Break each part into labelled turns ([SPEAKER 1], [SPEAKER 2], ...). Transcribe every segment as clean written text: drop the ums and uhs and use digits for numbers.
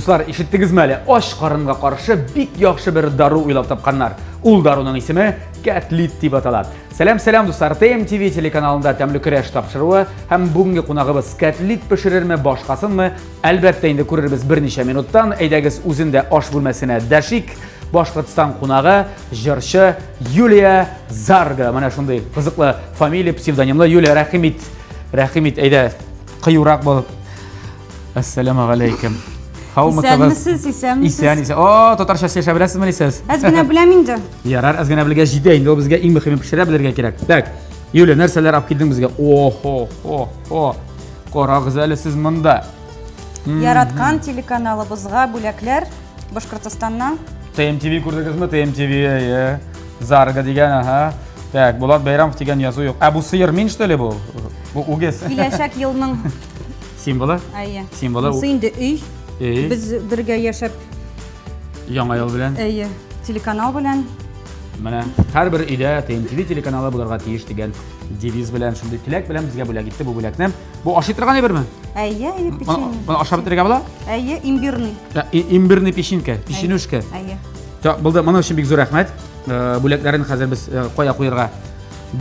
[SPEAKER 1] Дуслар, ишеттегезме әле? Ач карынга каршы бик яхшы бер дару уйлап тапканнар. Ул даруның исеме Кәтлит дип атала. Сәлам, сәлам, дуслар. ТМТВ телеканалында тәмле көрәш тапшыруы һәм бүгенге кунагыбыз кәтлит пешерерме, башкасынмы? Әлбәттә, инде күрербез берничә минуттан. Әйдәгез, үзен дә аш бүлмәсенә дәшик. Башкортстан кунагы, җырчы Юлия Зарга. Менә шундый кызыклы фамилия, псевдонимлы Юлия, рәхим ит. Рәхим ит, әйдә, кыюрак бул. Әссәламу алейкум.
[SPEAKER 2] Һаумысыгыз? Исәнмесез, исәнмесез.
[SPEAKER 1] Исән, исән. О, татарча сөйләшә беләсезмени сез?
[SPEAKER 2] Әз генә беләм инде.
[SPEAKER 1] Ярар, әз генә белгәч җитә инде, ул безгә иң мөһиме пешерә белергә кирәк. Так, Юля, нәрсәләр алып килдең безгә? Охо, хо, хо. Карагыз әле сез монда.
[SPEAKER 2] Яраткан телеканалыбызга бүләкләр Башкортостаннан.
[SPEAKER 1] ТМТВ күрдегезме? ТМТВ, әйе. Зарга дигән, аһа. Так, Булат Бәйрамов дигән язу юк. Ә бу сыер мин что ли бу? Бу үгез.
[SPEAKER 2] Киләчәк елның
[SPEAKER 1] символы.
[SPEAKER 2] Әйе.
[SPEAKER 1] Символы.
[SPEAKER 2] Бусы инде өй.
[SPEAKER 1] Өй.
[SPEAKER 2] Без бергә яшәп.
[SPEAKER 1] Яңа ел белән.
[SPEAKER 2] Әйе. Телеканал белән.
[SPEAKER 1] Менә һәрбер өйдә ТМТВ телеканалы булырга тиеш дигән девиз белән, шундый теләк белән безгә бүләк итте бу бүләкне. Бу ашый торган әйберме?
[SPEAKER 2] Әйе, әйе, печенье.
[SPEAKER 1] Моны ашап бетерергә була?
[SPEAKER 2] Әйе, имбирный.
[SPEAKER 1] Имбирный печенька, печенюшка.
[SPEAKER 2] Әйе.
[SPEAKER 1] Так, булды. Моның өчен бик зур рәхмәт. Э, бүләкләрен хәзер без э, кая куярга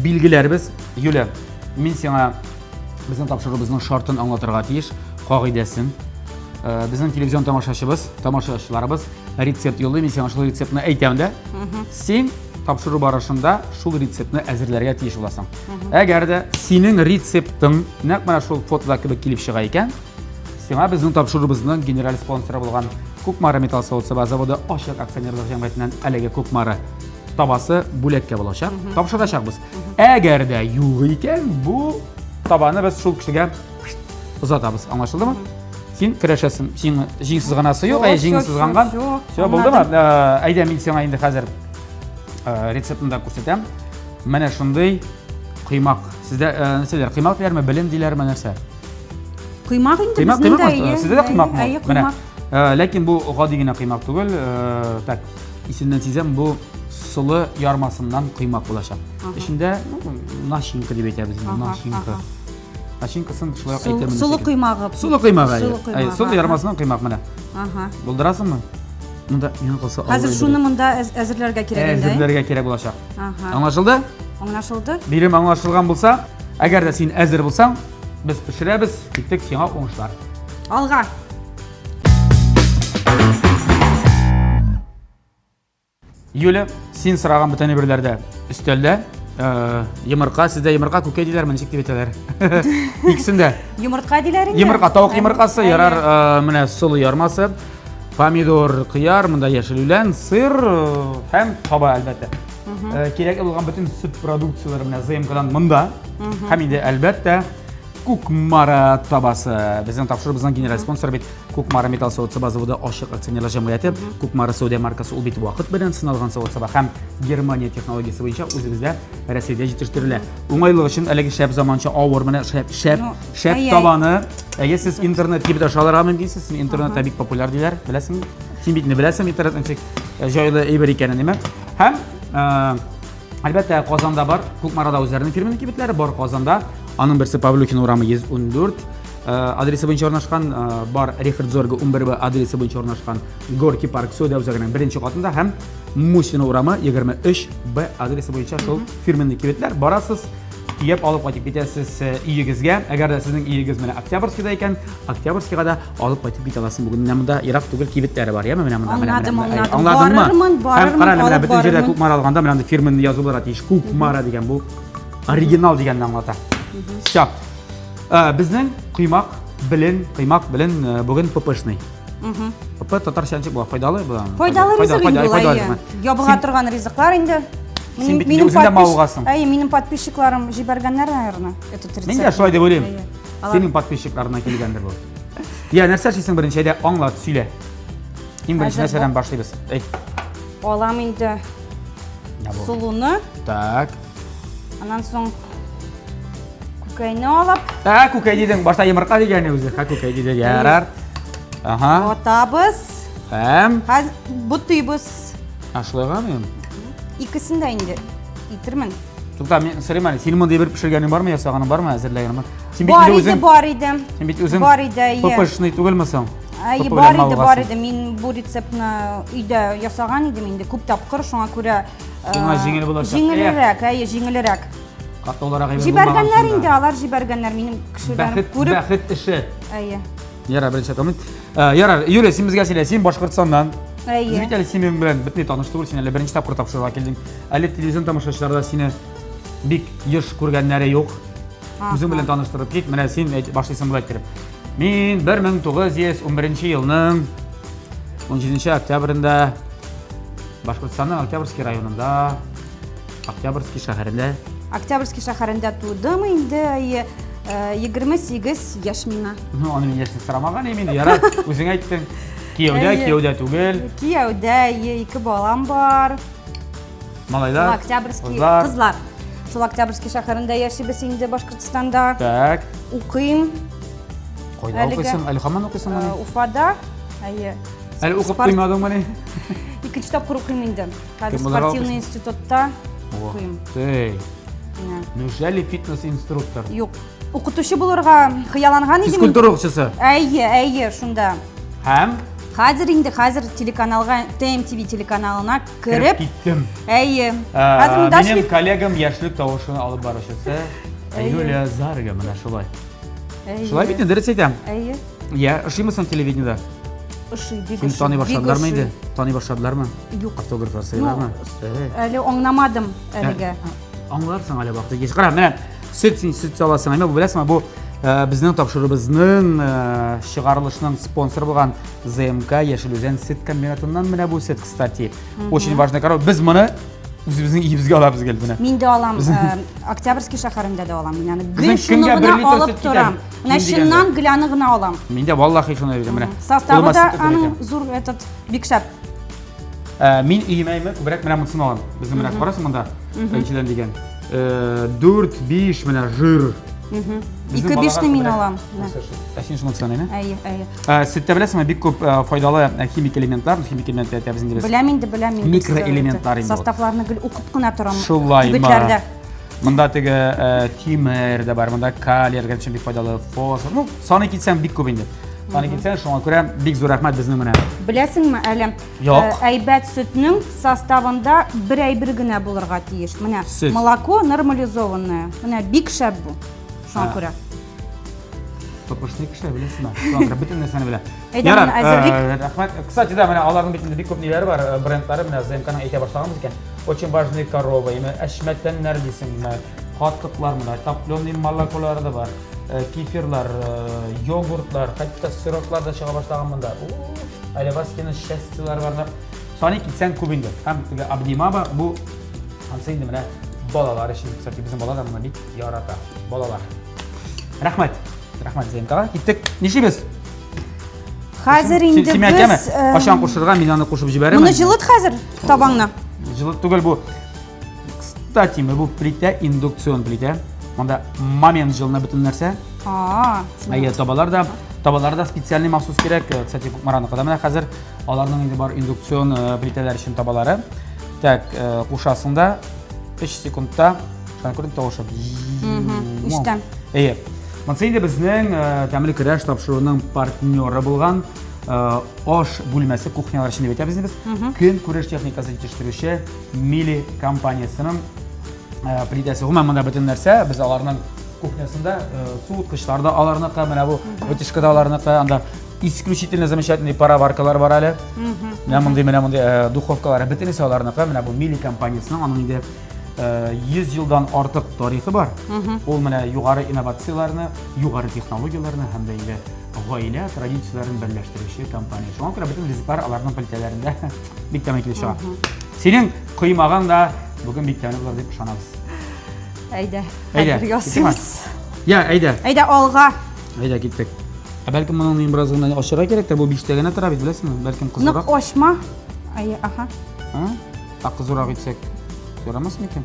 [SPEAKER 1] билгеләрбез. Юля, мин сиңа безнең тапшыруыбызның шартын аңлатырга тиеш, кагыйдәсен. Э, безнең телевизион тамашачыбыз, тамашачыларыбыз рецепт юллый, мин сиңа шул рецептны әйтәм дә. Син тапшыру барышында шул рецептны әзерләргә тиеш буласың. Әгәр дә синең рецептың нәкъ менә шул фотода кебек килеп чыга икән, сиңа безнең тапшыруыбызның генераль спонсоры булган Кукмара металл савыт-саба заводы ачык акционерлык җәмгыятеннән әлеге Кукмара табасы бүләккә булачак. Тапшырачакбыз. Әгәр дә юк икән, бу табаны без шул кешегә озатабыз. Аңлашылдымы? Син көрәшәсең. Син җиң сызганасы юк, әй җиң сызганган. Все, булдымы? Э, әйдә, мин сиңа инде хәзер э, рецептын да күрсәтәм. Менә шундый коймак. Сездә э, нәрсәләр? Коймак диләрме, белен диләрме, нәрсә?
[SPEAKER 2] Коймак инде
[SPEAKER 1] Коймак,
[SPEAKER 2] безнең
[SPEAKER 1] коймак,
[SPEAKER 2] дә,
[SPEAKER 1] сездә дә коймакмы?
[SPEAKER 2] Әйе, коймак.
[SPEAKER 1] Ләкин бу гади генә коймак түгел. Так, исеннән сизәм, бу солы ярмасыннан коймак булачак. Эчендә начинка дип әйтәбез инде, начинка. Начинкасын шулай ук әйтәмен.
[SPEAKER 2] Солы коймагы.
[SPEAKER 1] Солы коймагы. Солы ярмасыннан коймак менә.
[SPEAKER 2] Ага.
[SPEAKER 1] Булдырасыңмы? Монда миңа калса
[SPEAKER 2] Хәзер шуны монда әзерләргә кирәк инде.
[SPEAKER 1] Әзерләргә кирәк булачак.
[SPEAKER 2] Ага.
[SPEAKER 1] Аңлашылды?
[SPEAKER 2] Аңлашылды.
[SPEAKER 1] Бирем аңлашылган булса, әгәр дә син әзер булсаң, без пешерәбез, киттек, сиңа уңышлар.
[SPEAKER 2] Алга.
[SPEAKER 1] Юля, син сораган бөтен әйберләр дә өстәлдә. Э, йомырка, сездә йомырка күкәй диләрме, ничек дип әйтәләр? Икесен дә.
[SPEAKER 2] Йомырка диләр инде.
[SPEAKER 1] Йомырка, тавык йомыркасы, ярар, э, менә солы ярмасы, помидор, кыяр, монда яшел үлән, сыр э, һәм таба, әлбәттә. Кирәкле булган бөтен сөт продукцияләре менә ЗМКдан монда. Һәм инде, әлбәттә, Кукмара табасы. Безнең тапшыруыбызның генераль спонсоры бит Кукмара металл савыт-саба заводы ачык акционерлар җәмгыяте. Кукмара сәүдә маркасы ул бит вакыт белән сыналган савыт-саба һәм Германия технологиясе буенча үзебездә Рәсәйдә җитештерелә. Уңайлык өчен әлеге шәп заманча авыр менә шәп шәп
[SPEAKER 2] Ну,
[SPEAKER 1] шәп
[SPEAKER 2] ай-яй.
[SPEAKER 1] табаны. Әгәр сез интернет кибет аша алырга мөмкинсез, син интернетта бик популяр диләр, беләсеңме? Син бит не беләсең интернет ничек э, җайлы әйбер икәнен, димәк. Һәм э, Әлбәттә, Казанда бар, Кукмарада үзләренең фирменный кибетләре бар Казанда. Аның берсе Павлюхин урамы 114 э, адресы буенча урнашкан, э, бар Рихард Зорга 11 адресы буенча урнашкан Горки парк сәүдә үзәгенең беренче катында һәм Мусина урамы 23 Б адресы буенча шул фирменный кибетләр. Барасыз, төяп алып кайтып китәсез э, өегезгә. Әгәр дә сезнең өегез менә Октябрьскийда икән, Октябрьскийга да алып кайтып китә аласың. Бүген менә монда ерак түгел кибетләре бар, яме менә монда.
[SPEAKER 2] Аңладым, аңладым.
[SPEAKER 1] Аңладыңмы?
[SPEAKER 2] Барырмын, барырмын,
[SPEAKER 1] Һәм кара әле, менә
[SPEAKER 2] алып
[SPEAKER 1] бөтен җирдә
[SPEAKER 2] барырмын.
[SPEAKER 1] Кукмара алганда менә анда фирменный язу булырга тиеш. Кукмара дигән бу оригинал дигәнне аңлата. Всё. Э, безнең коймак белен, коймак белен э, бүген ППшный. ПП татарча ничек була? Файдалы була?
[SPEAKER 2] Файдалы ризык инде ул, әйе. Ябыга торган ризыклар инде.
[SPEAKER 1] Син бит үзең дә мавыгасың.
[SPEAKER 2] Әйе, минем подписчикларым җибәргәннәр, наверное, этот рецепт.
[SPEAKER 1] Мин дә шулай дип уйлыйм. Синең подписчикларыңнан килгәндер бу. Я, нәрсә эшлисең беренче? Әйдә, аңлат, сөйлә. Иң беренче нәрсәдән башлыйбыз? Әйт.
[SPEAKER 2] Алам инде сулуны.
[SPEAKER 1] Так.
[SPEAKER 2] Аннан соң күкәйне алып.
[SPEAKER 1] Ә, күкәй дидең, башта йомырка дигәне үзе. Ха, күкәй диде. Ярар. Ага.
[SPEAKER 2] Атабыз.
[SPEAKER 1] Һәм?
[SPEAKER 2] Хәз бутыйбыз.
[SPEAKER 1] Ә, шулайгамы?
[SPEAKER 2] Икесен дә инде итермен.
[SPEAKER 1] Тукта, мин сорыйм әле, синең мондый бер пешергәнең бармы, ясаганың бармы, әзерләгәнең бар? Син бит
[SPEAKER 2] Бар
[SPEAKER 1] инде
[SPEAKER 2] иде,
[SPEAKER 1] үзең,
[SPEAKER 2] бар иде.
[SPEAKER 1] син бит үзең
[SPEAKER 2] Бар иде, әйе.
[SPEAKER 1] ППшный түгелме соң?
[SPEAKER 2] Әйе,
[SPEAKER 1] Топы
[SPEAKER 2] бар
[SPEAKER 1] белән
[SPEAKER 2] иде, бар
[SPEAKER 1] мавыгасың.
[SPEAKER 2] иде. Мин бу рецептны өйдә ясаган идем инде күп тапкыр, шуңа күрә
[SPEAKER 1] Сиңа җиңел булачак.
[SPEAKER 2] Җиңелрәк, әйе, җиңелрәк.
[SPEAKER 1] Катлауларак әйбер
[SPEAKER 2] Җибәргәннәр
[SPEAKER 1] булмаган
[SPEAKER 2] инде, алар җибәргәннәр минем кешеләрем
[SPEAKER 1] Бәхет,
[SPEAKER 2] күреп.
[SPEAKER 1] бәхет эше.
[SPEAKER 2] Әйе.
[SPEAKER 1] Ярар, беренче атамын. Ярар, Юлия, син безгә сөйлә, син Башкортстаннан.
[SPEAKER 2] Әйе.
[SPEAKER 1] Без бит әле синең белән бөтенләй таныш түгел, син әле беренче тапкыр тапшыруга килдең. Әле телевизион тамашачылар да сине бик еш күргәннәре юк. Үзең белән таныштырып кит, менә син әйт, башлыйсың болай иттереп. Мин 1911 елның 17 октябрендә Башкортстанның Октябрьский районында Октябрьский шәһәрендә.
[SPEAKER 2] Октябрьский шәһәрендә тудым инде, әйе. 28 яшь миңа.
[SPEAKER 1] Ну, аны мин яшен сорамаган идем инде, ярар, үзең әйттең. Кияүдә, кияүдә түгел.
[SPEAKER 2] Кияүдә, әйе, ике балам бар.
[SPEAKER 1] Малайлар.
[SPEAKER 2] Шул Октябрьский кызлар. кызлар. Шул Октябрьский шәһәрендә яшибез инде Башкортстанда.
[SPEAKER 1] Так.
[SPEAKER 2] Укыйм.
[SPEAKER 1] Кайда укыйсың? Әле һаман укыйсыңмыни?
[SPEAKER 2] Уфада. Әйе.
[SPEAKER 1] Әле укып туймадыңмыни?
[SPEAKER 2] Икенче тапкыр укыйм инде. Хәзер спортивный институтта укыйм.
[SPEAKER 1] Эй. Неужели фитнес-инструктор?
[SPEAKER 2] Юк. Укытучы булырга хыялланган идем.
[SPEAKER 1] Физкультура укытучысы.
[SPEAKER 2] Әйе, әйе, шунда.
[SPEAKER 1] Һәм?
[SPEAKER 2] Хәзер инде, хәзер телеканалга, ТМТВ телеканалына кереп
[SPEAKER 1] киттем.
[SPEAKER 2] Әйе. Хәзер
[SPEAKER 1] монда Минем коллегам яшьлек тавышын алып баручысы Юлия Зарга менә шулай. Шулай бит, дөрес әйтәм.
[SPEAKER 2] Әйе.
[SPEAKER 1] Я, ошыймы соң телевидениедә?
[SPEAKER 2] Ошый, бик ошый.
[SPEAKER 1] Таный башладылармы инде? Таный башладылармы?
[SPEAKER 2] Юк.
[SPEAKER 1] Автографлар сыйлармы?
[SPEAKER 2] Әле аңламадым әлегә.
[SPEAKER 1] Аңларсың әле вакыты килгәч. Кара, менә сөт син сөт саласың. Әмма бу беләсеңме, бу безнең тапшыруыбызның чыгарылышының спонсоры булган ЗМК Яшел Үзән сөт комбинатыннан менә бу сөт, кстати. Очень важный корова. Без моны үзебезнең өебезгә алабыз гел менә.
[SPEAKER 2] Мин дә алам, Октябрьский шәһәрендә дә алам. Мин аны гел шуны гына алып торам. Менә чыннан гел аны гына алам.
[SPEAKER 1] Мин дә валлахи шуны әйтәм менә.
[SPEAKER 2] Составы да аның зур этот бик шәп.
[SPEAKER 1] Мин өемә әйме күбрәк менә монысын алам. Безнең менә карасың монда беренчедән дигән. 4 5 менә жир.
[SPEAKER 2] Ике бишне мин алам.
[SPEAKER 1] Ә син шуны әйме?
[SPEAKER 2] Әйе, әйе.
[SPEAKER 1] Сөттә беләсеңме, бик күп файдалы химик элементлар, химик элементлар әйтәбез инде без.
[SPEAKER 2] Беләм инде, беләм инде.
[SPEAKER 1] Микроэлементлар инде.
[SPEAKER 2] Составларны гел укып кына торам.
[SPEAKER 1] Шулаймы? Монда теге тимер дә бар, монда калий организм өчен бик файдалы, фосфор. Ну, саны китсәң бик күп инде. Саны китсәң, шуңа күрә бик зур рәхмәт безнең менә.
[SPEAKER 2] Беләсеңме әле?
[SPEAKER 1] Юк.
[SPEAKER 2] Әйбәт сөтнең составында бер әйбер генә булырга тиеш. Менә молоко нормализованное. Менә бик шәп бу. Шуңа күрә.
[SPEAKER 1] Топышный кеше, беләсеңме? Шуңа күрә бөтен нәрсәне белә.
[SPEAKER 2] Әйдә,
[SPEAKER 1] Ярар,
[SPEAKER 2] моны әзерлик.
[SPEAKER 1] рәхмәт. Кстати, да, менә аларның бит инде бик күп ниләре бар, брендлары, менә ЗМК-ның әйтә башлаганбыз икән. Очень важные коровы, именно әшмәтәннәр дисеңме, катыклар менә, топленый молоколары да бар, кефирлар, йогуртлар, хәтта сыроклар да чыга башлаган монда. Аливаскина счастьелар бар. Саны китсәң күп инде. Һәм теге обнимаба бу ансы инде менә балалар өчен. Кстати, безнең бала да моны бик ярата. Балалар. Рәхмәт. Рәхмәт ЗМКга. Киттек. Нишлибез?
[SPEAKER 2] Хәзер инде без
[SPEAKER 1] кашан кушырга, мин аны кушып җибәрәм.
[SPEAKER 2] Моны җылыт хәзер табаңны.
[SPEAKER 1] Җылыт түгел бу. Кстати, бу плитә индукцион плитә. Монда момент җылына бөтен нәрсә.
[SPEAKER 2] А.
[SPEAKER 1] Әйе, табалар да, табалар да специальный махсус кирәк. Кстати, Кукмараныкы да менә хәзер аларның инде бар индукцион плитәләр өчен табалары. Так, кушасың да 3 секундта шуны күреп тавышы.
[SPEAKER 2] Ишетәм.
[SPEAKER 1] Әйе. Монысы инде безнең тәмле көрәш тапшыруының партнеры булган аш бүлмәсе кухнялар өчен дип әйтәбез инде без. Көнкүреш техникасы җитештерүче Мили компаниясенең плитәсе. Гомумән монда бөтен нәрсә, без аларның кухнясында суыткычлар да аларныкы, менә бу вытяжка да аларныкы, анда исключительно замечательный пароваркалар бар әле. Менә мондый, менә мондый духовкалар, бөтенесе аларныкы. Менә бу Мили компаниясенең аның инде 100 елдан артык тарихы бар. Ул менә югары инновацияләрне, югары технологияләрне һәм дә инде гаилә традицияләрен берләштерүче компания. Шуңа күрә бөтен ризыклар аларның плитәләрендә бик тәмле килеп чыга. Синең коймагың да бүген бик тәмле булыр дип ышанабыз.
[SPEAKER 2] Әйдә.
[SPEAKER 1] Әйдә.
[SPEAKER 2] Хәзер ясыйбыз.
[SPEAKER 1] Я, әйдә.
[SPEAKER 2] Әйдә алга.
[SPEAKER 1] Әйдә киттек. Ә бәлкем моның бераз гына ачырга кирәктер, бу биштә генә тора бит, беләсеңме? Бәлкем кызурак.
[SPEAKER 2] Нык ачма. Әйе, аха.
[SPEAKER 1] Ә кызурак итсәк, ярамас микән?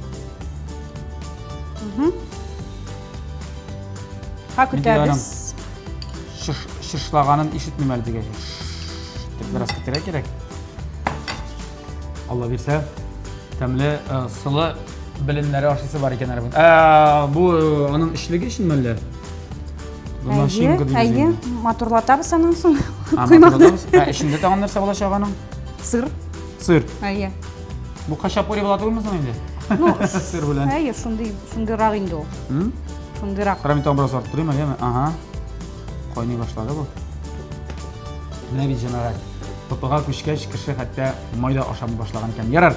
[SPEAKER 2] Ха көтәбез.
[SPEAKER 1] Шышлаганын ишетмим әле дигәч. Дип бераз көтәргә кирәк. Алла бирсә, тәмле сылы беленнәре ашыйсы бар икән әле. Ә, бу аның эчлеге өчен мәллә?
[SPEAKER 2] Әйе, әйе, матурлатабыз аннан соң. Коймакны.
[SPEAKER 1] Ә эчендә тагын нәрсә булачак аның?
[SPEAKER 2] Сыр.
[SPEAKER 1] Сыр.
[SPEAKER 2] Әйе.
[SPEAKER 1] Бу хачапури була түгелме соң инде?
[SPEAKER 2] Ну,
[SPEAKER 1] сыр белән.
[SPEAKER 2] Әйе, шундый, шундыйрак инде ул. Шундыйрак.
[SPEAKER 1] Кара, мин тагын бераз арттырыйм әле, яме? Ага. Кайный башлады бу. Менә бит җәмәгать. ППга күчкәч, кеше хәтта май да ашамый башлаган икән. Ярар,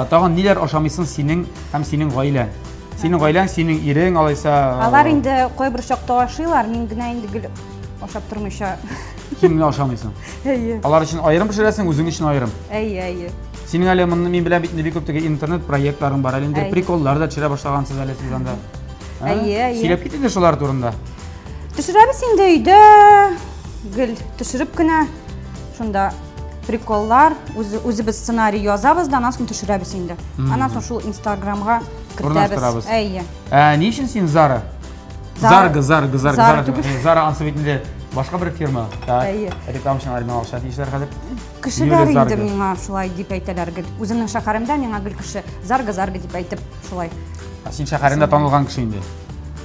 [SPEAKER 1] тагын ниләр ашамыйсың синең һәм синең гаиләң? Синең гаиләң, синең ирең, алайса.
[SPEAKER 2] Алар инде кайбер чакта ашыйлар, мин генә инде гел ашап тормыйча.
[SPEAKER 1] Син генә ашамыйсың.
[SPEAKER 2] Әйе.
[SPEAKER 1] Алар өчен аерым пешерәсең, үзең өчен аерым.
[SPEAKER 2] Әйе, әйе.
[SPEAKER 1] Синең әле моны мин беләм бит инде бик күп теге интернет проектларың бар әле инде приколлар да төшерә башлагансыз әле сез анда.
[SPEAKER 2] Әйе, әйе.
[SPEAKER 1] Сөйләп кит инде шулар турында.
[SPEAKER 2] Төшерәбез инде өйдә гел төшереп кенә шунда приколлар, үзебез сценарий язабыз да, аннан соң төшерәбез инде. Аннан соң шул Инстаграмга кертәбез. Әйе.
[SPEAKER 1] Ә ни өчен син Зара? Зарга, Зарга, Зарга, Зарга. Зара ансы бит инде башка бер фирма.
[SPEAKER 2] Әйе.
[SPEAKER 1] Реклама өчен алар акча тиешләр хәзер.
[SPEAKER 2] Кешеләр инде миңа шулай дип әйтәләр гел. Үземнең шәһәремдә миңа гел кеше Зарга, Зарга дип әйтеп шулай.
[SPEAKER 1] Ә син шәһәреңдә танылган кеше инде.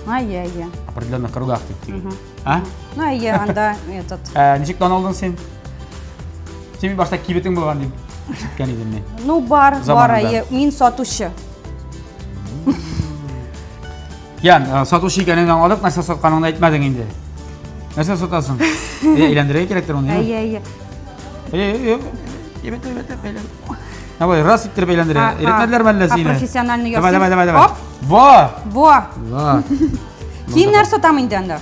[SPEAKER 2] Әйе, әйе.
[SPEAKER 1] Определенных кругах дип тиген. А?
[SPEAKER 2] Ну, әйе, анда этот.
[SPEAKER 1] Ә, ничек танылдың син? Син бит башта кибетең булган дип ишеткән идем мин.
[SPEAKER 2] Ну, бар, бар, әйе. Мин сатучы.
[SPEAKER 1] Ян, э, сатучы икәнеңне аңладык, нәрсә сатканыңны әйтмәдең инде. Нәрсә сатасың? Э, әйләндерергә кирәктер моны,
[SPEAKER 2] Әйе, әйе.
[SPEAKER 1] Әйе, әйе. Әйбәт, әйбәт, әйлән. Давай, раз иттереп әйләндерә. Өйрәтмәделәрме әллә сине?
[SPEAKER 2] Профессиональный
[SPEAKER 1] Давай, давай, давай, давай. Во!
[SPEAKER 2] Во!
[SPEAKER 1] Во!
[SPEAKER 2] Киемнәр сатам инде анда.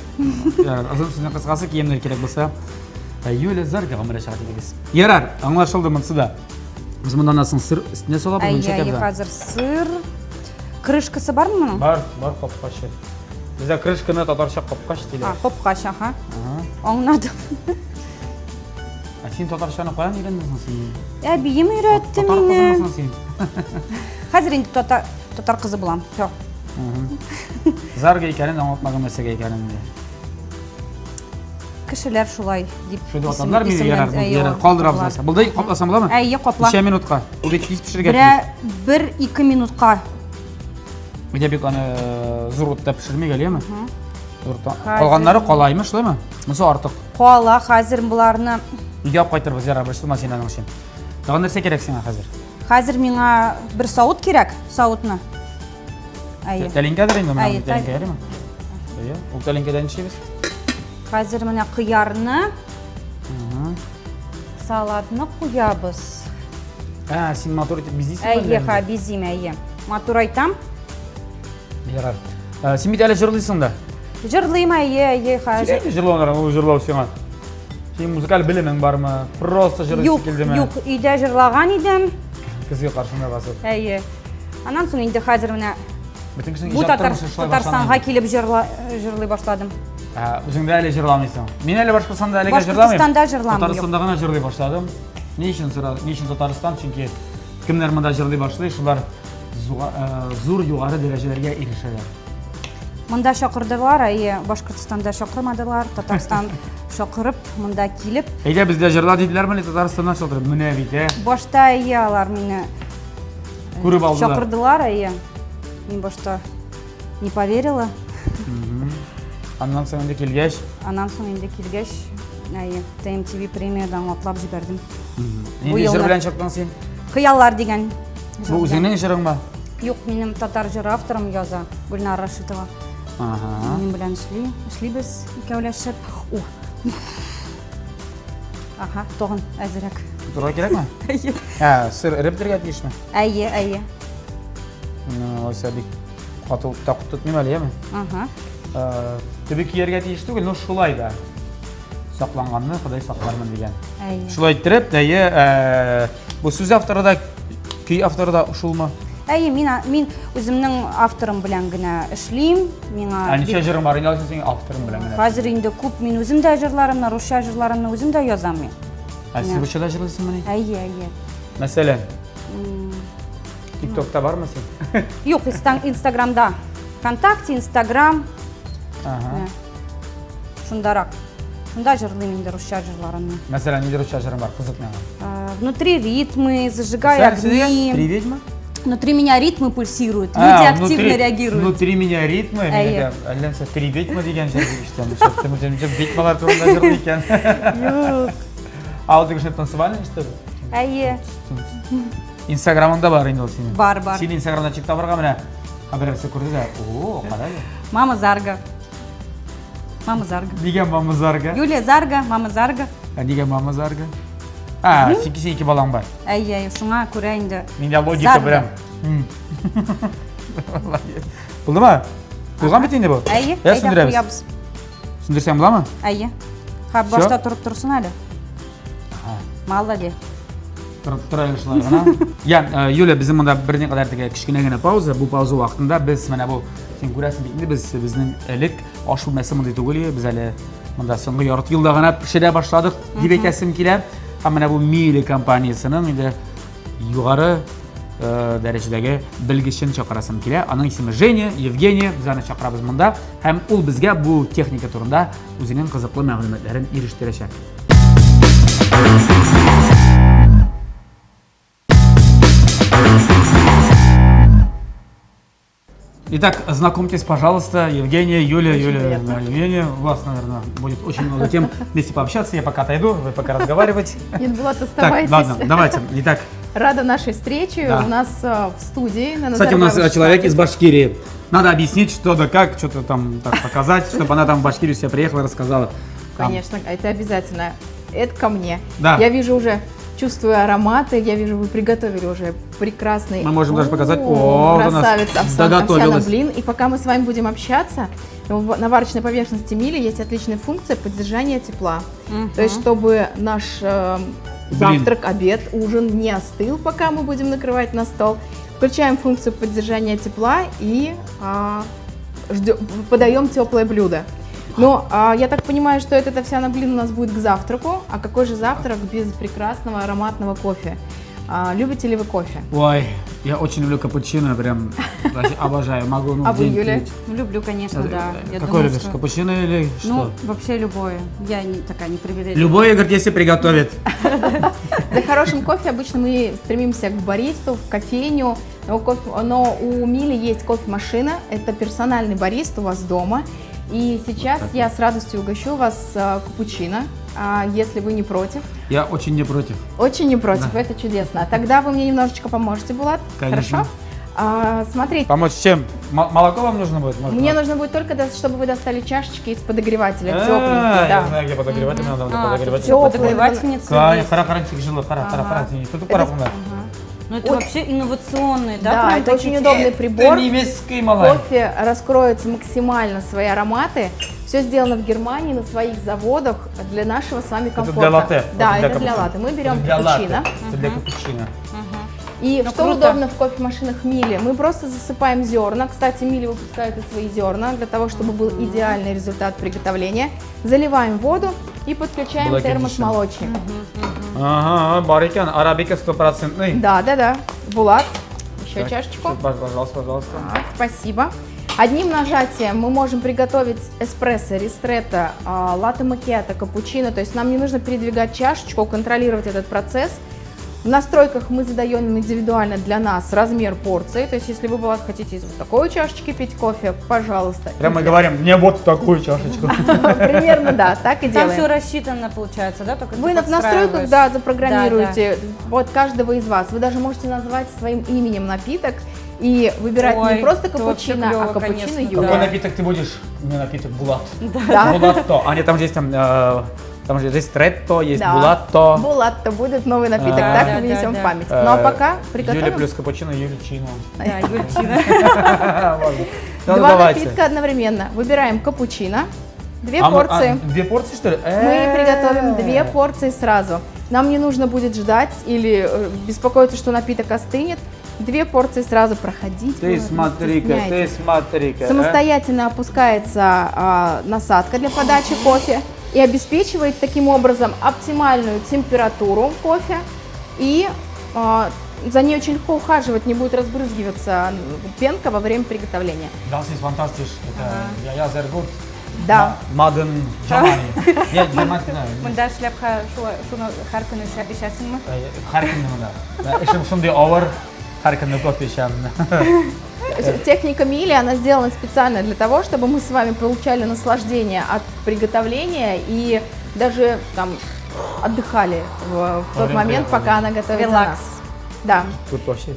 [SPEAKER 1] Ярар, озын сүзнең кыскасы, киемнәр кирәк булса, Юлия Заргага мөрәҗәгать итегез. Ярар, аңлашылды монысы да. Без моннан соң сыр өстенә салабыз,
[SPEAKER 2] ничек Әйе, хәзер сыр. Крышкасы бармы моның?
[SPEAKER 1] Бар, бар капкачы. Бездә крышканы татарча капкач диләр.
[SPEAKER 2] А, капкач, аха. Аңладым.
[SPEAKER 1] Ә син татарчаны каян өйрәндең соң син?
[SPEAKER 2] Әбием өйрәтте мине. Татар кызымы соң син? Хәзер инде татар татар кызы булам. Все.
[SPEAKER 1] Зарга икәнен аңлатмаган нәрсәгә икәнен инде.
[SPEAKER 2] Кешеләр шулай дип.
[SPEAKER 1] Шулай дип атадылар, мин ярар, ярар, калдырабыз нәрсә. Булды, капласам буламы?
[SPEAKER 2] Әйе, капла.
[SPEAKER 1] Ничә минутка? Ул бит тиз пешергә
[SPEAKER 2] тиеш. Бер, ике минутка.
[SPEAKER 1] Менә бик аны э, зур утта пешермик әле, яме? Калганнары калаймы, шулаймы? Монысы артык.
[SPEAKER 2] Кала, хәзер боларны.
[SPEAKER 1] Өйгә алып кайтырбыз, ярар, борчылма син аның өчен. Тагын нәрсә кирәк сиңа хәзер?
[SPEAKER 2] Хәзер миңа бер савыт кирәк, савытны.
[SPEAKER 1] Әйе. Тәлинкәдер инде менә тәлинкә ярыймы? Әйе. Ул тәлинкәдән ничебез?
[SPEAKER 2] Хәзер менә кыярны, салатны куябыз.
[SPEAKER 1] Ә, син матур итеп бизисең.
[SPEAKER 2] Әйе, ха, бизим, әйе. Матур айтам.
[SPEAKER 1] Ярар. Ә, син бит әле җырлыйсың да.
[SPEAKER 2] Җырлыйм, әйе, әйе,
[SPEAKER 1] хәзер. Син җырлаулар, ул җырлау сиңа. Синең музыкаль белемең бармы? Просто җырлыйсы килдеме?
[SPEAKER 2] Юк, өйдә җырлаган идем.
[SPEAKER 1] Көзге каршында басып.
[SPEAKER 2] Әйе. Аннан соң инде хәзер менә
[SPEAKER 1] Бөтен кешенең
[SPEAKER 2] бу
[SPEAKER 1] иҗат
[SPEAKER 2] татар,
[SPEAKER 1] тормышы шулай
[SPEAKER 2] Татарстанга
[SPEAKER 1] башлана.
[SPEAKER 2] килеп җырла, җырлый башладым.
[SPEAKER 1] Ә, үзең дә әле җырламыйсың. Мин әле Башкортстанда әлегә җырламыйм.
[SPEAKER 2] Башкортстанда җырламыйм.
[SPEAKER 1] Татарстанда гына җырлый башладым. Ни өчен сора, ни өчен Татарстан? Чөнки кемнәр монда җырлый башлый, шулар зуга, э, зур югары дәрәҗәләргә ирешәләр.
[SPEAKER 2] Монда чакырдылар, әйе, Башкортстанда чакырмадылар. Татарстан чакырып, монда килеп.
[SPEAKER 1] Әйдә бездә җырла диделәрмени Татарстаннан чакырып? Менә бит, ә.
[SPEAKER 2] Башта әйе алар мине
[SPEAKER 1] Күреп алдылар.
[SPEAKER 2] Чакырдылар, әйе. Мин башта не поверила.
[SPEAKER 1] Аннан соң инде килгәч?
[SPEAKER 2] Аннан соң инде килгәч, әйе, ТМТВ премиядан атлап җибәрдем.
[SPEAKER 1] Нинди җыр белән чыктың син?
[SPEAKER 2] Хыяллар дигән.
[SPEAKER 1] Бу үзеңнең җырыңмы?
[SPEAKER 2] Юк, минем татар җыры авторым яза, Гөлнара Рашитова.
[SPEAKER 1] Ага.
[SPEAKER 2] Минем белән эшли, эшлибез икәүләшеп. О. Ага, тагын әзерәк.
[SPEAKER 1] Торырга кирәкме?
[SPEAKER 2] Әйе.
[SPEAKER 1] Ә, сыр эреп бетергә тиешме?
[SPEAKER 2] Әйе, әйе.
[SPEAKER 1] Ну, алайса бик каты утта тотмыйм әле, яме?
[SPEAKER 2] Ага.
[SPEAKER 1] Э, төбе кияргә тиеш түгел, но шулай да. Сакланганны Ходай саклармын дигән.
[SPEAKER 2] Әйе.
[SPEAKER 1] Шулай иттереп, әйе, э, бу сүз авторы да, көй авторы да шулмы?
[SPEAKER 2] Әйе, мин, мин үземнең авторым белән генә эшлим. Миңа
[SPEAKER 1] Ә ничә җырың бар инде алайса синең авторың белән генә?
[SPEAKER 2] Хәзер инде күп мин үзем дә җырларымны, русча җырларымны үзем дә язам мин.
[SPEAKER 1] Ә син русча да җырлыйсыңмыни?
[SPEAKER 2] Әйе, әйе.
[SPEAKER 1] Мәсәлән, ТикТокта бармы син?
[SPEAKER 2] Юк, Инстаграмда. Вконтакте, Инстаграм.
[SPEAKER 1] Ага.
[SPEAKER 2] Шундарак. Шунда җырлыйм инде русча җырларымны.
[SPEAKER 1] Мәсәлән, нинди русча җырың бар? Кызык миңа.
[SPEAKER 2] Внутри ритмы, зажигай огни.
[SPEAKER 1] Три ведьмы?
[SPEAKER 2] Внутри меня ритмы пульсируют, люди а, активно внутри, реагируют.
[SPEAKER 1] Внутри меня ритмы, Әйе. Әллә нәрсә три ведьмы дигән җыр дип ишетәм. Ведьмалар турында җырлый икән. Юк. А ул теге танцевальный, что ли?
[SPEAKER 2] Әйе.
[SPEAKER 1] Инстаграмыңда бар инде ул синең.
[SPEAKER 2] Бар, бар.
[SPEAKER 1] Син Инстаграмда чик табырга менә берәрсе күрде дә, о, кара әле.
[SPEAKER 2] Мама Зарга. Мама Зарга.
[SPEAKER 1] Нигә мама Зарга?
[SPEAKER 2] Юлия Зарга, мама Зарга.
[SPEAKER 1] Ә нигә мама Зарга? А, чөнки синең ике балаң бар.
[SPEAKER 2] Әйе, әйе, шуңа күрә инде.
[SPEAKER 1] Миндә логика прям. Булдымы? Булган бит инде бу.
[SPEAKER 2] Әйе, әйдә куябыз.
[SPEAKER 1] Сүндерсәң буламы?
[SPEAKER 2] Әйе. Ха, башта торып торсын әле. Мало ли.
[SPEAKER 1] Торып тора әле шулай гына. Я, э, Юля, безнең монда берникадәр теге кечкенә генә пауза. Бу пауза вакытында без менә бу син күрәсең бит инде без безнең элек аш бүлмәсе мондый түгел иде. Без әле монда соңгы ярты елда гына пешерә башладык дип әйтәсем килә. Һәм менә бу Мили компаниясенең инде югары э, дәрәҗәдәге белгечен чакырасым килә. Аның исеме Женя, Евгения, без аны чакырабыз монда. Һәм ул безгә бу техника турында үзенең кызыклы мәгълүматларын ирештерәчәк. Итак, знакомьтесь, пожалуйста, Евгения, Юлия,
[SPEAKER 3] Очень
[SPEAKER 1] Юлия,
[SPEAKER 3] приятно.
[SPEAKER 1] да, Евгения. У вас, наверное, будет очень много тем вместе пообщаться. Я пока отойду, вы пока разговаривать.
[SPEAKER 3] Нет, Булат,
[SPEAKER 1] Так,
[SPEAKER 3] оставайтесь.
[SPEAKER 1] ладно, давайте. Итак,
[SPEAKER 3] Рада нашей встрече
[SPEAKER 1] Да.
[SPEAKER 3] у нас в студии. На
[SPEAKER 1] кстати, у нас
[SPEAKER 3] Назарбаева
[SPEAKER 1] человек
[SPEAKER 3] 16.
[SPEAKER 1] из Башкирии. Надо объяснить, что да как, что-то там так показать, чтобы она там в Башкирию себе приехала и рассказала. Там.
[SPEAKER 3] Конечно, это обязательно. Это ко мне.
[SPEAKER 1] Да.
[SPEAKER 3] Я вижу уже, чувствую ароматы, я вижу, вы приготовили уже прекрасный...
[SPEAKER 1] Мы можем даже показать.
[SPEAKER 3] О,
[SPEAKER 1] О, вот у нас
[SPEAKER 3] красавец,
[SPEAKER 1] доготовилась.
[SPEAKER 3] овсяный блин. И пока мы с вами будем общаться, на варочной поверхности Мили есть отличная функция поддержания тепла. То есть, чтобы наш
[SPEAKER 1] Блин.
[SPEAKER 3] завтрак, обед, ужин не остыл, пока мы будем накрывать на стол. Включаем функцию поддержания тепла и подаем теплое блюдо. Но я так понимаю, что этот овсяный блин у нас будет к завтраку. А какой же завтрак без прекрасного ароматного кофе? Любите ли вы кофе?
[SPEAKER 1] Ой, я очень люблю капучино, прям вообще обожаю. Могу, ну,
[SPEAKER 3] А
[SPEAKER 1] в
[SPEAKER 3] вы,
[SPEAKER 1] день
[SPEAKER 3] Юля?
[SPEAKER 1] пить.
[SPEAKER 2] Ну, люблю, конечно, да. Я
[SPEAKER 1] Какой
[SPEAKER 2] думаю,
[SPEAKER 1] любишь,
[SPEAKER 2] что-
[SPEAKER 1] капучино или что?
[SPEAKER 2] Ну, вообще любое. Я не такая не привередливая.
[SPEAKER 1] Любое, говорит, если приготовит.
[SPEAKER 3] За хорошим кофе обычно мы стремимся к баристу, в кофейню. Но у Мили есть кофемашина, это персональный барист у вас дома. И сейчас
[SPEAKER 1] Вот так
[SPEAKER 3] я
[SPEAKER 1] вот.
[SPEAKER 3] с радостью угощу вас капучино, если вы не против.
[SPEAKER 1] Я очень не против.
[SPEAKER 3] Очень не против,
[SPEAKER 1] Да.
[SPEAKER 3] это чудесно. Тогда вы мне немножечко поможете, Булат.
[SPEAKER 1] Конечно.
[SPEAKER 3] Хорошо? Смотрите.
[SPEAKER 1] Помочь чем? Молоко вам нужно будет? Может,
[SPEAKER 3] Мне
[SPEAKER 1] да?
[SPEAKER 3] нужно будет только, чтобы вы достали чашечки из подогревателя,
[SPEAKER 1] А,
[SPEAKER 3] тепленькие,
[SPEAKER 1] я
[SPEAKER 3] да.
[SPEAKER 1] знаю, где подогреватель, надо
[SPEAKER 2] А,
[SPEAKER 1] подогреватель.
[SPEAKER 3] тут
[SPEAKER 2] Подогревательница
[SPEAKER 1] Кай,
[SPEAKER 2] есть.
[SPEAKER 1] кара, кара, жило, кара, кара, кара, тут
[SPEAKER 3] Это
[SPEAKER 1] кара, кара.
[SPEAKER 2] Ну, это вообще инновационный, да?
[SPEAKER 3] Да,
[SPEAKER 2] прям
[SPEAKER 3] это
[SPEAKER 2] такие
[SPEAKER 3] очень удобный прибор.
[SPEAKER 1] Это немецкий малай.
[SPEAKER 3] Кофе раскроется максимально свои ароматы. Все сделано в Германии, на своих заводах для нашего с вами
[SPEAKER 1] Это
[SPEAKER 3] комфорта.
[SPEAKER 1] для латте.
[SPEAKER 3] Да,
[SPEAKER 1] Это
[SPEAKER 3] это для
[SPEAKER 1] капучино.
[SPEAKER 3] латте. Мы берем
[SPEAKER 1] Это для латте.
[SPEAKER 3] капучино.
[SPEAKER 1] Это для капучино.
[SPEAKER 3] И
[SPEAKER 2] Ну,
[SPEAKER 3] что
[SPEAKER 2] круто.
[SPEAKER 3] удобно в кофемашинах Мили? Мы просто засыпаем зерна. Кстати, Мили выпускает и свои зерна для того, чтобы был идеальный результат приготовления. Заливаем воду и подключаем
[SPEAKER 1] Black
[SPEAKER 3] термос-молочник.
[SPEAKER 1] Ага, бар икән, арабика стопроцентный.
[SPEAKER 3] Да, да, да. Булат, еще
[SPEAKER 1] Так,
[SPEAKER 3] чашечку.
[SPEAKER 1] всё, пожалуйста, пожалуйста.
[SPEAKER 3] Так, спасибо. Одним нажатием мы можем приготовить эспрессо, ристретто, латте макиато, капучино. То есть нам не нужно передвигать чашечку, контролировать этот процесс. В настройках мы задаем индивидуально для нас размер порции. То есть если вы, Булат, хотите из вот такой чашечки пить кофе, пожалуйста.
[SPEAKER 1] Прямо мы говорим, мне вот такую чашечку.
[SPEAKER 3] Примерно, да, так и
[SPEAKER 2] Там
[SPEAKER 3] делаем.
[SPEAKER 2] все рассчитано, получается, да? Только ты
[SPEAKER 3] Вы в настройках,
[SPEAKER 2] подстраиваешь.
[SPEAKER 3] да, запрограммируете под каждого из вас. Вы даже можете назвать своим именем напиток и выбирать не
[SPEAKER 2] Ой,
[SPEAKER 3] просто
[SPEAKER 2] это вообще
[SPEAKER 3] капучино, а
[SPEAKER 2] клево,
[SPEAKER 3] капучино
[SPEAKER 2] конечно,
[SPEAKER 3] Юля.
[SPEAKER 1] Какой напиток ты будешь? Мне напиток Булат.
[SPEAKER 3] Да.
[SPEAKER 1] Булатто. А нет, там же есть там же ристретто, есть
[SPEAKER 3] Да.
[SPEAKER 1] булатто.
[SPEAKER 3] Булатто будет новый напиток,
[SPEAKER 1] Да,
[SPEAKER 3] так
[SPEAKER 2] да,
[SPEAKER 3] мы внесем
[SPEAKER 2] да,
[SPEAKER 3] в
[SPEAKER 2] да.
[SPEAKER 3] память. Ну а пока приготовим.
[SPEAKER 1] Юля плюс капучино, Юля чино.
[SPEAKER 2] Да, Юльчина.
[SPEAKER 1] Ладно. Ну,
[SPEAKER 3] Два
[SPEAKER 1] давайте.
[SPEAKER 3] напитка одновременно. Выбираем капучино, две
[SPEAKER 1] А мы-
[SPEAKER 3] порции.
[SPEAKER 1] две порции, что ли?
[SPEAKER 3] Мы приготовим две порции сразу. Нам не нужно будет ждать или беспокоиться, что напиток остынет. Две порции сразу проходить.
[SPEAKER 1] Ты
[SPEAKER 3] Вы
[SPEAKER 1] смотри-ка, ты
[SPEAKER 3] стесняетесь.
[SPEAKER 1] смотри-ка. а.
[SPEAKER 3] Самостоятельно опускается насадка для подачи кофе и обеспечивает таким образом оптимальную температуру кофе. И за ней очень легко ухаживать, не будет разбрызгиваться пенка во время приготовления.
[SPEAKER 1] Das ist fantastisch. Это я sehr gut.
[SPEAKER 3] Да.
[SPEAKER 1] Маден Джамани. Нет, Джамани, да.
[SPEAKER 2] Монда эшләп шуны һәр көн эчәсеңме?
[SPEAKER 1] Һәр көнне монда. Да, эшем шундый авыр. Һәр көнне кофе эчәм.
[SPEAKER 3] Техника Мили, она сделана специально для того, чтобы мы с вами получали наслаждение от приготовления и даже там отдыхали в тот момент, пока она готовит
[SPEAKER 2] Релакс.
[SPEAKER 3] Да.
[SPEAKER 1] Тут вообще.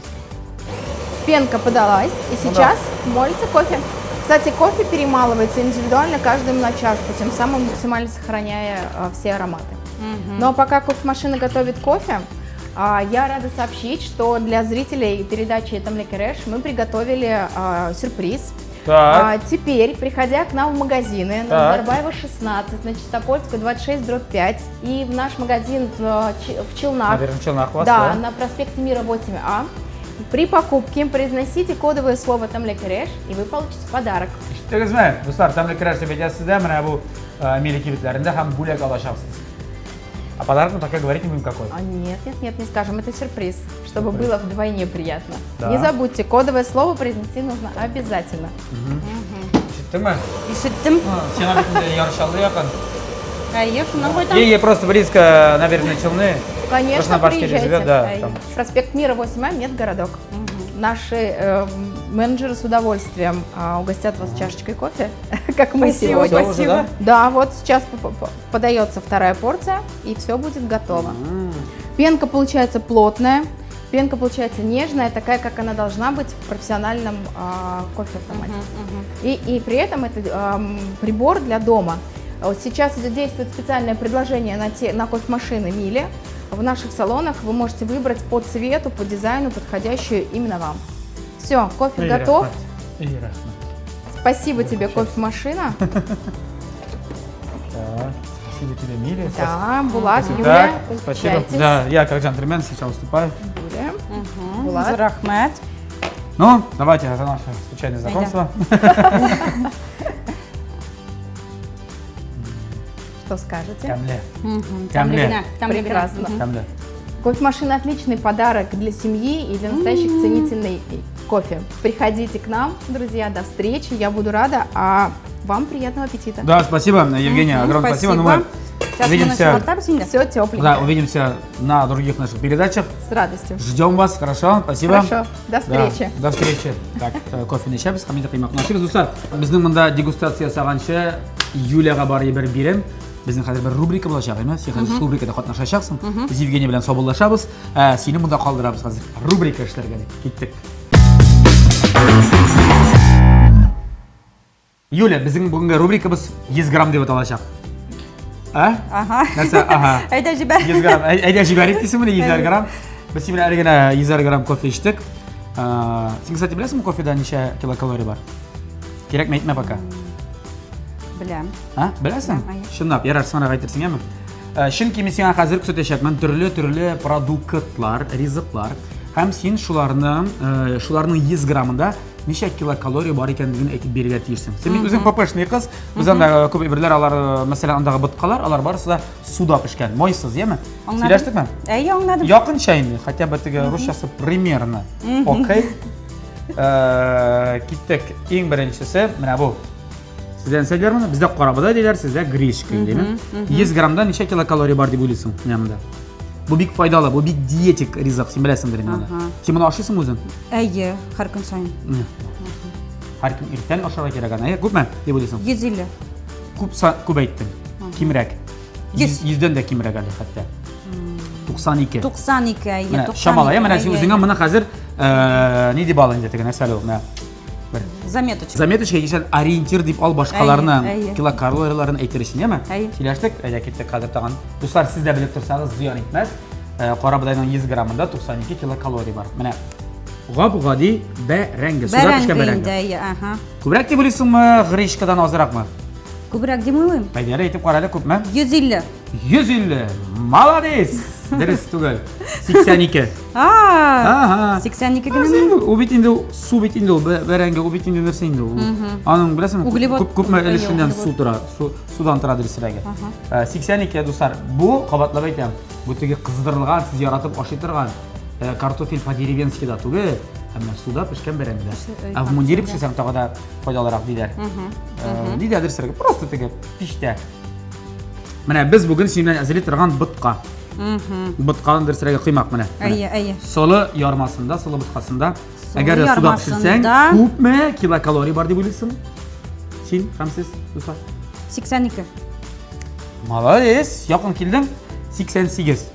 [SPEAKER 3] Пенка подалась, и
[SPEAKER 1] Ну
[SPEAKER 3] сейчас молится кофе. Кстати, кофе перемалывается индивидуально каждым на чашку, тем самым максимально сохраняя все ароматы. Но пока кофемашина готовит кофе, я рада сообщить, что для зрителей передачи «Тәмле Кереш» мы приготовили сюрприз.
[SPEAKER 1] Так.
[SPEAKER 3] Теперь, приходя к нам в магазины на Назарбаева 16, на Чистопольскую 26/5 и в наш магазин в Челнах,
[SPEAKER 1] Наверное, в Челнах у вас,
[SPEAKER 3] да, на проспекте Мира 8А, при покупке произносите кодовое слово «Тәмле Кереш», и вы получите подарок.
[SPEAKER 1] Ишеттегезме, дуслар, «Тәмле Кереш» дип әйтәсез дә, менә бу Мили кибетләрендә һәм бүләк алачаксыз. А подарок мы пока говорить не будем какой.
[SPEAKER 3] А нет, нет, нет, не скажем, это сюрприз, чтобы
[SPEAKER 1] Сюрприз.
[SPEAKER 3] было вдвойне приятно.
[SPEAKER 1] Да.
[SPEAKER 3] Не забудьте, кодовое слово произнести нужно обязательно.
[SPEAKER 1] Ишеттеңме?
[SPEAKER 2] Ишеттем.
[SPEAKER 1] Сиңа бит инде Яр Чаллы якын.
[SPEAKER 2] Әйе, шуннан кайтам.
[SPEAKER 1] Ей, просто близко набережные Челны.
[SPEAKER 3] Конечно,
[SPEAKER 1] Просто на Башкирии
[SPEAKER 3] приезжайте.
[SPEAKER 1] живет, да,
[SPEAKER 2] Ай.
[SPEAKER 1] там.
[SPEAKER 3] Проспект Мира 8А, Медгородок. Наши менеджеры с удовольствием угостят вас чашечкой кофе, как мы
[SPEAKER 2] Спасибо,
[SPEAKER 3] сегодня.
[SPEAKER 1] Всё уже,
[SPEAKER 2] спасибо.
[SPEAKER 1] да?
[SPEAKER 3] Да, вот сейчас подается вторая порция, и все будет готово. Пенка получается плотная, пенка получается нежная, такая, как она должна быть в профессиональном кофе-автомате. И при этом это прибор для дома. Вот сейчас действует специальное предложение на кофемашины Мили. В наших салонах вы можете выбрать по цвету, по дизайну, подходящую именно вам. Все, кофе
[SPEAKER 1] Эй,
[SPEAKER 3] готов.
[SPEAKER 1] рәхмәт. Эй, рәхмәт.
[SPEAKER 3] Спасибо тебе,
[SPEAKER 1] Сейчас.
[SPEAKER 3] кофемашина.
[SPEAKER 1] Так, спасибо тебе, Мили.
[SPEAKER 3] Да, Булат,
[SPEAKER 1] Спасибо.
[SPEAKER 3] Юля,
[SPEAKER 1] Так, спасибо.
[SPEAKER 3] угощайтесь.
[SPEAKER 1] Да, я как джентльмен сейчас уступаю.
[SPEAKER 3] Юля, Булат.
[SPEAKER 2] Рәхмәт.
[SPEAKER 1] Ну, давайте за наше случайное знакомство.
[SPEAKER 3] Что скажете?
[SPEAKER 1] Тәмле.
[SPEAKER 2] Тәмле
[SPEAKER 1] Тәмле.
[SPEAKER 2] генә, тәмле генә.
[SPEAKER 3] Прекрасно.
[SPEAKER 1] Тәмле.
[SPEAKER 3] Кофемашина отличный подарок для семьи и для настоящих ценителей кофе. Приходите к нам, друзья, до встречи, я буду рада, а вам приятного аппетита.
[SPEAKER 1] Да, спасибо, Евгения, огромное спасибо. Ну, мы
[SPEAKER 2] Сейчас
[SPEAKER 1] увидимся.
[SPEAKER 2] мы
[SPEAKER 3] Все тепленькое.
[SPEAKER 1] Да, увидимся на других наших передачах.
[SPEAKER 3] С радостью.
[SPEAKER 1] Ждем вас, хорошо? Спасибо.
[SPEAKER 3] Хорошо, до встречи.
[SPEAKER 1] Да, до встречи. Так, кофены эчәбез һәм инде коймакны ашыйбыз. Дуслар, безнең монда дегустация ясаганчы Юляга бар бер бирем. Безнең хәзер бер рубрика булачак, әйме? Син хәзер шул рубрикада катнашачаксың. Без Евгения белән саубуллашабыз. Сине монда калдырабыз хәзер. Рубрика эшләргә дип киттек. Юля, безнең бүгенге рубрикабыз 100 грамм дип аталачак. А?
[SPEAKER 2] Ага.
[SPEAKER 1] Нәрсә? Ага.
[SPEAKER 2] Әйдә җибәр.
[SPEAKER 1] 100 грамм. Әйдә җибәрик дисеңме, 100 грамм? Без синең әле генә 100 грамм кофе эчтек. Син, кстати, беләсеңме, кофеда ничә килокалорий бар? Кирәкме, әйтмә пока.
[SPEAKER 2] Беләм.
[SPEAKER 1] А, беләсең?
[SPEAKER 2] Әйе.
[SPEAKER 1] Чынлап, ярар, соңрак әйтерсең, әме? Чөнки мин сиңа хәзер күрсәтәчәкмен төрле-төрле продуктлар, ризыклар. Һәм син шуларның 100 граммында ничә килокалорий бар икәнлеген әйтеп бирергә тиешсең. Син бит үзең ППшный кыз. Без анда күп әйберләр, алар, мәсәлән, андагы боткалар, алар барысы да суда пешкән, майсыз, яме?
[SPEAKER 2] Аңладым.
[SPEAKER 1] Сөйләштекме?
[SPEAKER 2] Әйе, аңладым.
[SPEAKER 1] Якынча инде, хотя бы теге русчасы примерно. Окей. Киттек. Иң беренчесе менә бу. Сездә нәрсә диләр моны? Бездә карабодай диләр, сездә гречка диләр. 100 граммда ничә килокалорий бар дип уйлыйсың? Менә монда. Бу бик файдалы, бу бик диетик ризык, син беләсеңдер инде моны. Син моны ашыйсыңмы үзең?
[SPEAKER 2] Әйе, һәр көн саен.
[SPEAKER 1] Һәр көн иртән ашарга кирәк аны. Әйе, күпме дип уйлыйсың?
[SPEAKER 2] 150.
[SPEAKER 1] Күп күп әйттең. Кимрәк.
[SPEAKER 2] Йөз.
[SPEAKER 1] Йөздән дә кимрәк әле хәтта. 92.
[SPEAKER 2] 92, әйе,
[SPEAKER 1] Менә
[SPEAKER 2] 92.
[SPEAKER 1] чамала, әйе, менә син
[SPEAKER 2] әйе,
[SPEAKER 1] үзеңә
[SPEAKER 2] әйе.
[SPEAKER 1] моны хәзер ни дип ал инде теге нәрсә әле ул, менә. Бер.
[SPEAKER 2] Заметочка.
[SPEAKER 1] Заметочка, яисә ориентир дип ал башкаларны,
[SPEAKER 2] Әйе, әйе.
[SPEAKER 1] килокалорияләрен әйтер өчен, яме?
[SPEAKER 2] Әйе.
[SPEAKER 1] Сөйләштек, әйдә киттек хәзер тагын. Дуслар, сез дә белеп торсагыз, зыян итмәс. Карабодайның 100 граммында 92 килокалорий бар. Менә гап-гади бәрәңге, суда пешкән
[SPEAKER 2] Бәрәңге
[SPEAKER 1] бәрәңге.
[SPEAKER 2] инде, әйе, ага.
[SPEAKER 1] Күбрәк дип уйлыйсыңмы, гречкадан азракмы?
[SPEAKER 2] Күбрәк дип уйлыйм.
[SPEAKER 1] Әйдә, әле әйтеп кара әле, күпме?
[SPEAKER 2] 150.
[SPEAKER 1] 150. Молодец! Дөрес түгел. 82.
[SPEAKER 2] А,
[SPEAKER 1] Ага.
[SPEAKER 2] 82 генәме?
[SPEAKER 1] Ул бит инде су бит инде ул, бәрәңге, ул бит инде нәрсә инде ул. Аның беләсеңме,
[SPEAKER 2] Углевод.
[SPEAKER 1] күпме
[SPEAKER 2] Әйе,
[SPEAKER 1] өлешеннән
[SPEAKER 2] углевод.
[SPEAKER 1] су тора, судан тора дөресрәге. 82, дуслар, бу кабатлап әйтәм, бу теге кыздырылган, сез яратып ашый торган картофель по-деревенски да түгел, әмма суда пешкән бәрәңге. Ә в мундире пешерсәң тагы да файдалырак диләр. Диләр дөресрәге, просто теге пиштә. Менә без бүген синең белән әзерли торган ботка. Ботканың дөресрәге коймак менә.
[SPEAKER 2] Әйе, әйе.
[SPEAKER 1] Солы ярмасында, солы боткасында. Әгәр дә суда пешерсәң, күпме килокалорий бар дип уйлыйсың? Син һәм сез, дуслар?
[SPEAKER 2] 82.
[SPEAKER 1] Молодец, якын килдең. 88.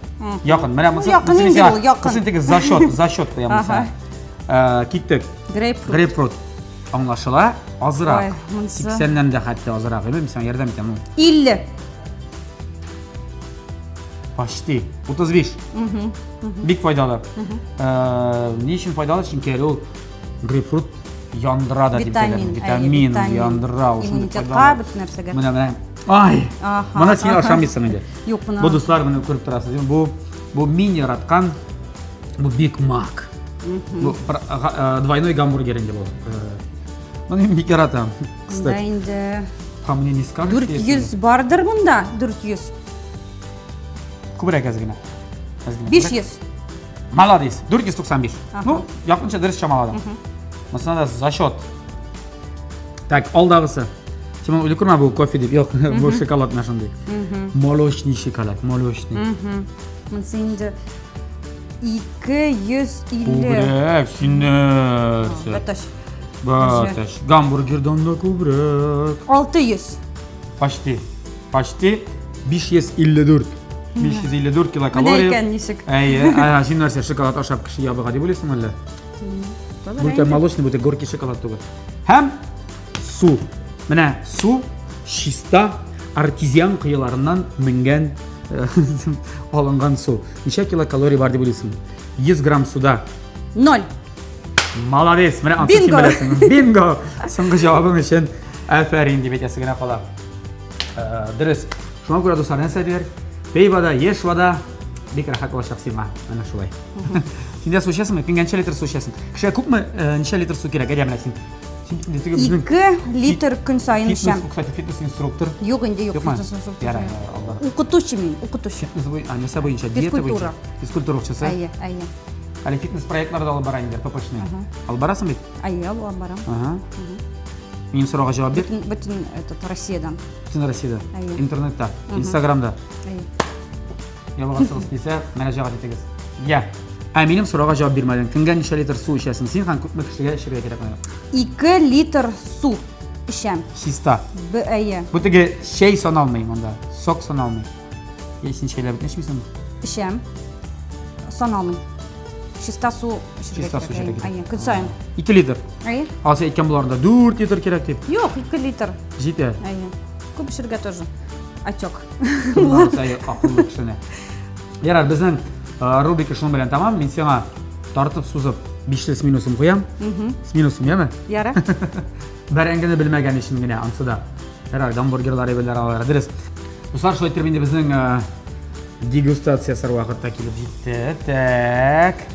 [SPEAKER 1] Якын. Менә
[SPEAKER 2] монысы. Якын инде ул, якын.
[SPEAKER 1] Монысы теге зачет, зачет куям мисал. Э, киттек.
[SPEAKER 2] Грейпфрут.
[SPEAKER 1] Грейпфрут. Аңлашыла, азрак. 80-нән дә хәтта азрак. Мин сиңа ярдәм итәм.
[SPEAKER 2] 50.
[SPEAKER 1] Почти. 35. Бик файдалы. Э, ни өчен файдалы? Чөнки әле ул грейпфрут яндыра да дип әйтәләр. Витамин яндыра.
[SPEAKER 2] Ул Иммунитетка, бөтен нәрсәгә.
[SPEAKER 1] Менә менә. Ай! Моны син ашамыйсың инде.
[SPEAKER 2] Юк, моны.
[SPEAKER 1] Бу дуслар моны күреп торасыз. Бу бу мин яраткан бу Биг Мак. Бу э, двойной гамбургер инде бу. Э, моны мин бик яратам.
[SPEAKER 2] Кстати. инде.
[SPEAKER 1] По мне не скажешь.
[SPEAKER 2] 400 бардыр монда, 400.
[SPEAKER 1] Күбрәк әз генә.
[SPEAKER 2] 500.
[SPEAKER 1] Молодец. 495. Ну, якынча дөрес чамаладың. Монысына да зачет. Так, алдагысы. Син моны уйлап күрмә, бу кофе дип. Юк, бу шоколад менә шундый. Молочный шоколад, молочный.
[SPEAKER 2] Монысы инде 250.
[SPEAKER 1] Күбрәк, син нәрсә?
[SPEAKER 2] Бәтәш.
[SPEAKER 1] Бәтәш. Гамбургердан да күбрәк.
[SPEAKER 2] 600.
[SPEAKER 1] Почти. Почти 554. 554 килокалория.
[SPEAKER 2] Менә икән ничек.
[SPEAKER 1] Әйе, ә син нәрсә, шоколад ашап кеше ябыга дип уйлыйсың әллә? Бу бит молочный, бу бит горький шоколад түгел. Һәм су. Менә су чиста артезиан коеларыннан менгән э, алынган су. Ничә килокалорий бар дип уйлыйсың? 100 грамм суда.
[SPEAKER 2] Ноль.
[SPEAKER 1] Молодец, менә ансы син беләсең. Бинго! Соңгы җавабың өчен афәрин дип әйтәсе генә кала. Э, дөрес. Шуңа күрә, дуслар, нәрсә диләр? Пей вода, ешь вода. Бик рәхәт булачак сиңа. Менә шулай. Син дә су эчәсеңме? Көнгә ничә литр су эчәсең? Кешегә күпме, э, ничә литр су кирәк? Әйдә менә син. Син инде
[SPEAKER 2] теге безнең 2 литр көн саен эчәм.
[SPEAKER 1] Кстати, фитнес-инструктор.
[SPEAKER 2] Юк инде, юк фитнес-инструктор.
[SPEAKER 1] Ярар, алда.
[SPEAKER 2] Укытучы мин, укытучы.
[SPEAKER 1] Фитнес буй, а нәрсә буенча? Диета буенча. Физкультура укытучысы.
[SPEAKER 2] Әйе, әйе.
[SPEAKER 1] Әле фитнес проектлары да алып бара инде, ППшный. Алып барасың бит?
[SPEAKER 2] Әйе, алып барам.
[SPEAKER 1] Ага. Минем сорауга җавап бир.
[SPEAKER 2] Бөтен, бөтен этот Россиядән.
[SPEAKER 1] Бөтен Россиядә.
[SPEAKER 2] Әйе.
[SPEAKER 1] Интернетта, Инстаграмда.
[SPEAKER 2] Әйе.
[SPEAKER 1] Ябыгасыгыз килсә, мөрәҗәгать итегез. Я. Ә минем сорауга җавап бирмәдең. Көнгә ничә литр су эчәсең син һәм күпме кешегә эчәргә кирәк моны?
[SPEAKER 2] 2 литр су эчәм.
[SPEAKER 1] Чиста.
[SPEAKER 2] Б әйе.
[SPEAKER 1] Бу теге чәй саналмый монда, сок саналмый. Я син чәйләр бөтен эчмисеңме?
[SPEAKER 2] Эчәм. Саналмый. Чиста су эчәргә
[SPEAKER 1] Чиста су эчәргә кирәк.
[SPEAKER 2] Әйе, көн саен.
[SPEAKER 1] 2 литр.
[SPEAKER 2] Әйе.
[SPEAKER 1] Ал син әйткән боларында 4 литр кирәк дип.
[SPEAKER 2] Юк, 2 литр.
[SPEAKER 1] Җитә.
[SPEAKER 2] Әйе. Күп эчәргә тоже. Отек.
[SPEAKER 1] Тыңлап акыллы кешене. Ярар, безнең э, рубрика шуның белән тәмам. Мин сиңа тартып сузып бишле с минусом куям. С минусом, яме?
[SPEAKER 2] Ярар.
[SPEAKER 1] Бәрәңгене белмәгән өчен генә ансы да. Ярар, гамбургерлар әйберләр алар. Дөрес. Дуслар, шулай итеп инде безнең э, дегустация ясар вакыт та килеп җитте. Так.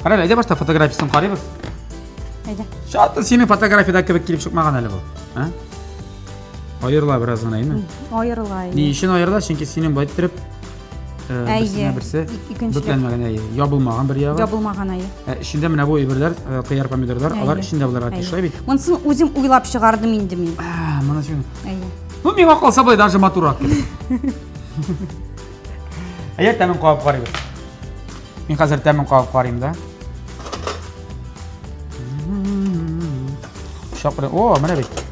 [SPEAKER 1] Кара, әйдә башта фотографиясен карыйбыз.
[SPEAKER 2] Әйдә.
[SPEAKER 1] Чаты синең фотографиядә кебек килеп чыкмаган әле бу. А? Аерыла бераз гына, әйме?
[SPEAKER 2] Аерыла.
[SPEAKER 1] Ни өчен аерыла? Чөнки синең былай иттереп э,
[SPEAKER 2] Әйе.
[SPEAKER 1] берсенә берсе
[SPEAKER 2] Икенче
[SPEAKER 1] бөкләнмәгән, әйе. Ябылмаган бер ягы.
[SPEAKER 2] Ябылмаган әйе.
[SPEAKER 1] Ә эчендә менә бу әйберләр, э, кыяр, помидорлар, алар эчендә булырга тиеш, шулай бит?
[SPEAKER 2] Монысын үзем уйлап чыгардым инде мин.
[SPEAKER 1] А, моны син.
[SPEAKER 2] Әйе.
[SPEAKER 1] Ну, миңа калса былай даже матуррак кебек. Әйе, тәмен кабып карыйбыз. Мин хәзер тәмен кабып карыйм да. Пычак белән. О, менә бит.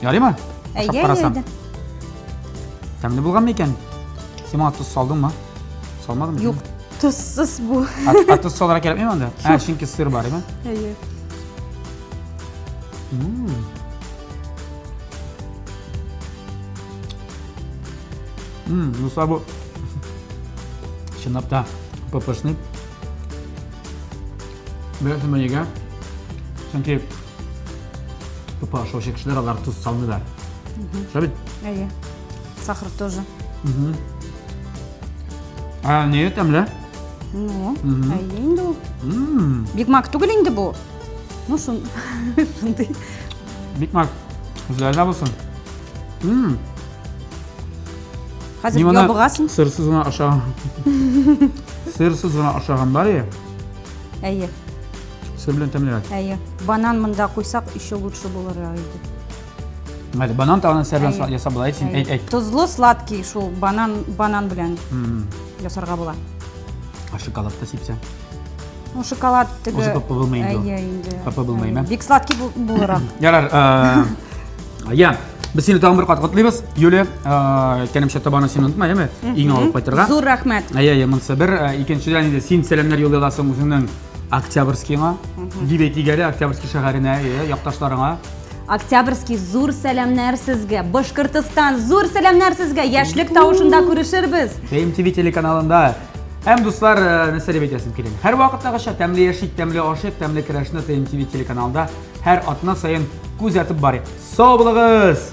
[SPEAKER 1] Ярыймы?
[SPEAKER 2] Әйе, әйе.
[SPEAKER 1] Тәмле булган микән? Син моңа тоз салдыңмы? Салмадыңмы?
[SPEAKER 2] Юк, тозсыз бу.
[SPEAKER 1] А тоз салырга кирәкмиме анда? Ә, чөнки сыр бар, әйме?
[SPEAKER 2] Әйе.
[SPEAKER 1] Дуслар, бу чынлап та ППшный. Беләсеңме нигә? Чөнки ПП ашаучы кешеләр алар тоз салмыйлар. Шулай бит?
[SPEAKER 2] Әйе. Сахар тоже.
[SPEAKER 1] А, не тәмле?
[SPEAKER 2] Ну, әйе инде ул. Биг Мак түгел инде бу. Ну, шун, шундый.
[SPEAKER 1] Биг Мак үзләренә булсын.
[SPEAKER 2] Хәзер ябыгасың.
[SPEAKER 1] Сырсыз гына ашаган. Сырсыз гына ашаган бар я.
[SPEAKER 2] Әйе.
[SPEAKER 1] Сыр белән тәмлерәк.
[SPEAKER 2] Әйе. Банан монда куйсак, еще лучше булыр иде.
[SPEAKER 1] Әле банан тагын нәрсә белән ясап була? Әйт син, әйт, әйт.
[SPEAKER 2] Тозлы, сладкий шул банан, банан белән ясарга була.
[SPEAKER 1] А шоколад та сипсәң?
[SPEAKER 2] Ну, шоколад теге...
[SPEAKER 1] Уже папа булмый инде.
[SPEAKER 2] Әйе, инде.
[SPEAKER 1] Папа булмый, мә?
[SPEAKER 2] Бик сладкий булырак.
[SPEAKER 1] Ярар, я, без сине тагын бер кат котлыйбыз. Юлия, әйткәнемчә, табаны син онытма, яме? Иң алып кайтырга.
[SPEAKER 2] Зур рәхмәт.
[SPEAKER 1] Әйе, әйе, монысы бер. Икенчедән инде син сәламнәр юллый аласың үзеңнең Октябрьскийңа. Дип әйтик әле, Октябрьский шәһәренә, якташларыңа.
[SPEAKER 2] Октябрьский зур сәламнәр сезгә. Башкортостан зур сәламнәр сезгә. Яшьлек тавышында күрешербез.
[SPEAKER 1] ТМТВ телеканалында. Һәм дуслар, нәрсә дип әйтәсем килә? Һәр вакыттагыча тәмле яшик, тәмле ашыйк, тәмле керәшне ТМТВ телеканалында һәр атна саен күзәтеп барыйк. Сау булыгыз!